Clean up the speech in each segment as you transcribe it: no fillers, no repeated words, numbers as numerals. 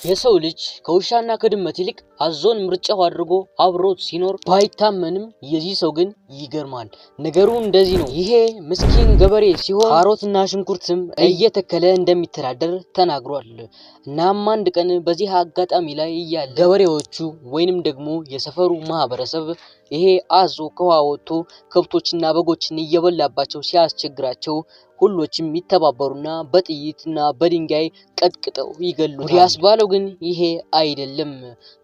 የሰው ልጅ ከውሻና ከድመት ይልቅ አዞን ምርጫው አድርጎ አብሮት ሲኖር ባይታመንም የዚህ ሰው ግን ይገርማል። ነገሩ እንደዚህ ነው። ይሄ ምስኪን ገበሬ ሲሆን ካሮትና ሽንኩርትም እየተከለ እንደሚተዳደር ተናግሯል። እናም አንድ ቀን በዚህ አጋጣሚ ላይ እያለ ገበሬዎቹ ወይንም ደግሞ የሰፈሩ ማህበረሰብ ይሄ አዞ ከውሃ ወጥቶ ከብቶችና በጎችን እየበላባቸው ሲያስቸግራቸው ሁሎችም ይተባበሩና በጥይትና በድንጋይ ቀጥቅጠው ይገሉታል። ያስባለው ግን ይሄ አይደለም።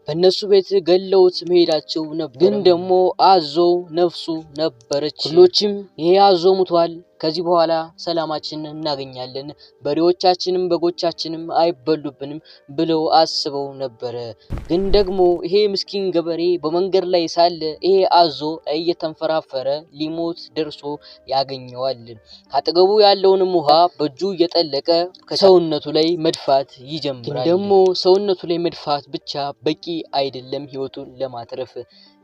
በእነሱ ቤት ገለውት መሄዳቸው ነበር። ግን ደግሞ አዞ ነፍሱ ነበረች። ሁሎችም ይሄ አዞ ሙቷል፣ ከዚህ በኋላ ሰላማችንን እናገኛለን፣ በሬዎቻችንም በጎቻችንም አይበሉብንም ብለው አስበው ነበረ። ግን ደግሞ ይሄ ምስኪን ገበሬ በመንገድ ላይ ሳለ ይሄ አዞ እየተንፈራፈረ ሊሞት ደርሶ ያገኘዋል። ካጠገቡ ያለውንም ውሃ በእጁ እየጠለቀ ከሰውነቱ ላይ መድፋት ይጀምራል። ደግሞ ሰውነቱ ላይ መድፋት ብቻ በቂ አይደለም ህይወቱን ለማትረፍ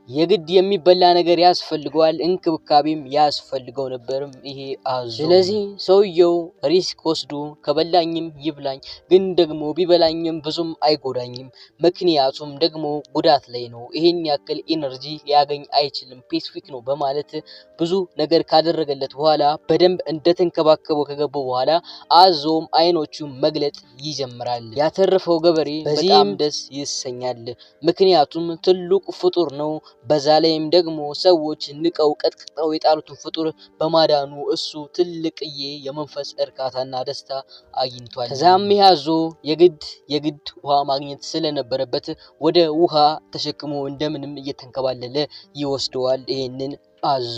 የግድ የሚበላ ነገር ያስፈልገዋል፣ እንክብካቤም ያስፈልገው ነበርም ይሄ አዞ። ስለዚህ ሰውየው risk ወስዶ ከበላኝም ይብላኝ፣ ግን ደግሞ ቢበላኝም ብዙም አይጎዳኝም፣ ምክንያቱም ደግሞ ጉዳት ላይ ነው፣ ይሄን ያክል energy ሊያገኝ አይችልም፣ specific ነው በማለት ብዙ ነገር ካደረገለት በኋላ በደንብ እንደተንከባከበው ከገቡ በኋላ አዞም አይኖቹን መግለጥ ይጀምራል። ያተረፈው ገበሬ በጣም ደስ ይሰኛል፣ ምክንያቱም ትልቁ ፍጡር ነው። በዛ ላይም ደግሞ ሰዎች ንቀው ቀጥቅጠው የጣሉትን ፍጡር በማዳኑ እሱ ትልቅዬ የመንፈስ እርካታና ደስታ አግኝቷል። ከዛም ይህ አዞ የግድ የግድ ውሃ ማግኘት ስለነበረበት ወደ ውሃ ተሸክሞ እንደምንም እየተንከባለለ ይወስደዋል ይሄንን አዞ።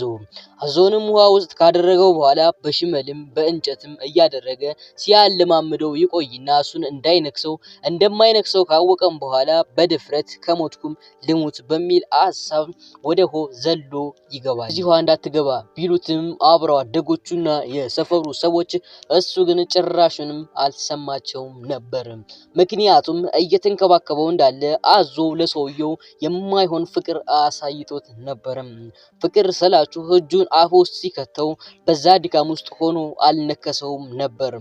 አዞንም ውሃ ውስጥ ካደረገው በኋላ በሽመልም በእንጨትም እያደረገ ሲያለማምደው ይቆይና እሱን እንዳይነክሰው እንደማይነክሰው ካወቀም በኋላ በድፍረት ከሞትኩም ልሙት በሚል ሀሳብ ወደ ውሃው ዘሎ ይገባል። እዚህ ውሃ እንዳትገባ ቢሉትም አብረው አደጎቹና የሰፈሩ ሰዎች እሱ ግን ጭራሹንም አልሰማቸውም ነበር። ምክንያቱም እየተንከባከበው እንዳለ አዞ ለሰውየው የማይሆን ፍቅር አሳይቶት ነበርም። ፍቅር ስላችሁ እጁን አፍ ውስጥ ሲከተው በዛ ድካም ውስጥ ሆኖ አልነከሰውም ነበር።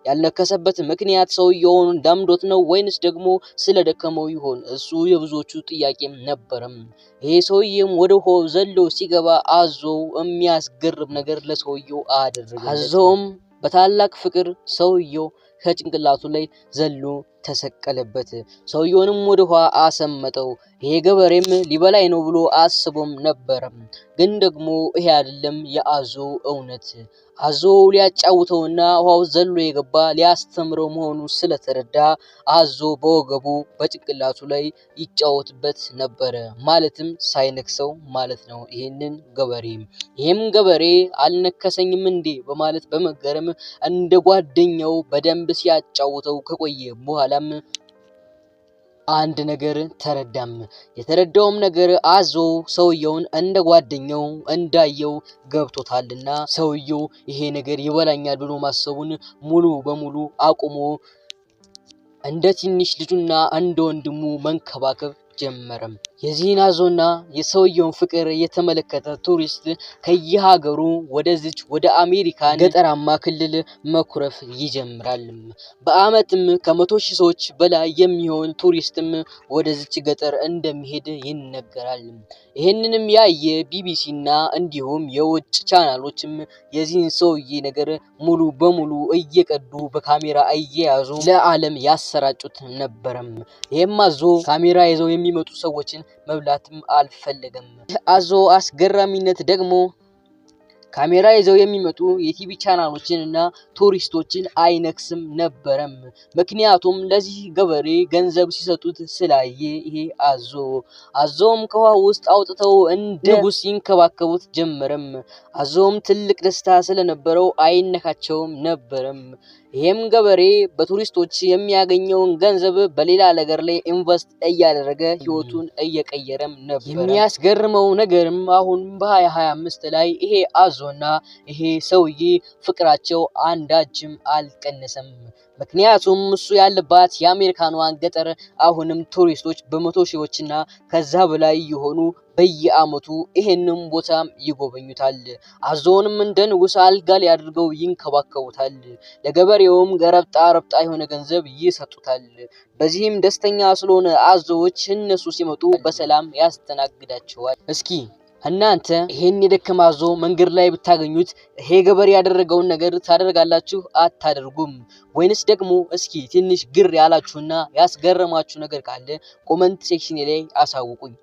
ያልነከሰበት ምክንያት ሰውየውን ዳምዶት ነው ወይንስ ደግሞ ስለደከመው ይሆን? እሱ የብዙዎቹ ጥያቄም ነበርም። ይሄ ሰውዬም ወደ ውሃው ዘሎ ሲገባ አዞው የሚያስገርም ነገር ለሰውየው አደረገለት። አዞውም በታላቅ ፍቅር ሰውየው ከጭንቅላቱ ላይ ዘሎ ተሰቀለበት። ሰውየውንም ወደ ውሃ አሰመጠው። ይሄ ገበሬም ሊበላይ ነው ብሎ አስቦም ነበር። ግን ደግሞ ይሄ አይደለም የአዞ እውነት። አዞ ሊያጫውተውና ውሃው ዘሎ የገባ ሊያስተምረው መሆኑ ስለተረዳ አዞ በወገቡ በጭንቅላቱ ላይ ይጫወትበት ነበረ። ማለትም ሳይነክሰው ማለት ነው ይሄንን ገበሬ። ይሄም ገበሬ አልነከሰኝም እንዴ በማለት በመገረም እንደ ጓደኛው በደንብ ሲያጫውተው ከቆየ በኋላም አንድ ነገር ተረዳም። የተረዳውም ነገር አዞ ሰውየውን እንደ ጓደኛው እንዳየው ገብቶታልና ሰውየው ይሄ ነገር ይበላኛል ብሎ ማሰቡን ሙሉ በሙሉ አቁሞ እንደ ትንሽ ልጁና እንደ ወንድሙ መንከባከብ ጀመረም። የዚህን አዞና የሰውየውን ፍቅር የተመለከተ ቱሪስት ከየሀገሩ ወደዚች ወደ አሜሪካ ገጠራማ ክልል መኩረፍ ይጀምራል። በአመትም ከ100,000 ሰዎች በላይ የሚሆን ቱሪስትም ወደዚች ገጠር እንደሚሄድ ይነገራል። ይህንንም ያየ ቢቢሲና እንዲሁም የውጭ ቻናሎችም የዚህን ሰውዬ ነገር ሙሉ በሙሉ እየቀዱ በካሜራ እየያዙ ለዓለም ያሰራጩት ነበረም። ይህም አዞ ካሜራ ይዘው የሚመጡ ሰዎችን መብላትም አልፈለገም። አዞ አስገራሚነት ደግሞ ካሜራ ይዘው የሚመጡ የቲቪ ቻናሎችን እና ቱሪስቶችን አይነክስም ነበረም። ምክንያቱም ለዚህ ገበሬ ገንዘብ ሲሰጡት ስላየ ይሄ አዞ። አዞም ከውሃ ውስጥ አውጥተው እንደ ንጉስ ይንከባከቡት ጀመረም። አዞም ትልቅ ደስታ ስለነበረው አይነካቸውም ነበረም። ይሄም ገበሬ በቱሪስቶች የሚያገኘውን ገንዘብ በሌላ ነገር ላይ invest እያደረገ ህይወቱን እየቀየረም ነበር። የሚያስገርመው ነገርም አሁን በ2025 ላይ ይሄ አዞና ይሄ ሰውዬ ፍቅራቸው አንዳችም አልቀነሰም። ምክንያቱም እሱ ያለባት የአሜሪካኗን ገጠር አሁንም ቱሪስቶች በመቶ ሺዎችና ከዛ በላይ የሆኑ በየዓመቱ ይሄንን ቦታም ይጎበኙታል። አዞውንም እንደ ንጉሥ አልጋ ላይ አድርገው ይንከባከቡታል። ለገበሬውም ገረብጣ ረብጣ የሆነ ገንዘብ ይሰጡታል። በዚህም ደስተኛ ስለሆነ አዞዎች እነሱ ሲመጡ በሰላም ያስተናግዳቸዋል። እስኪ እናንተ ይሄን የደከመ አዞ መንገድ ላይ ብታገኙት ይሄ ገበሬ ያደረገውን ነገር ታደርጋላችሁ አታደርጉም? ወይንስ ደግሞ እስኪ ትንሽ ግር ያላችሁና ያስገረማችሁ ነገር ካለ comment section ላይ አሳውቁኝ።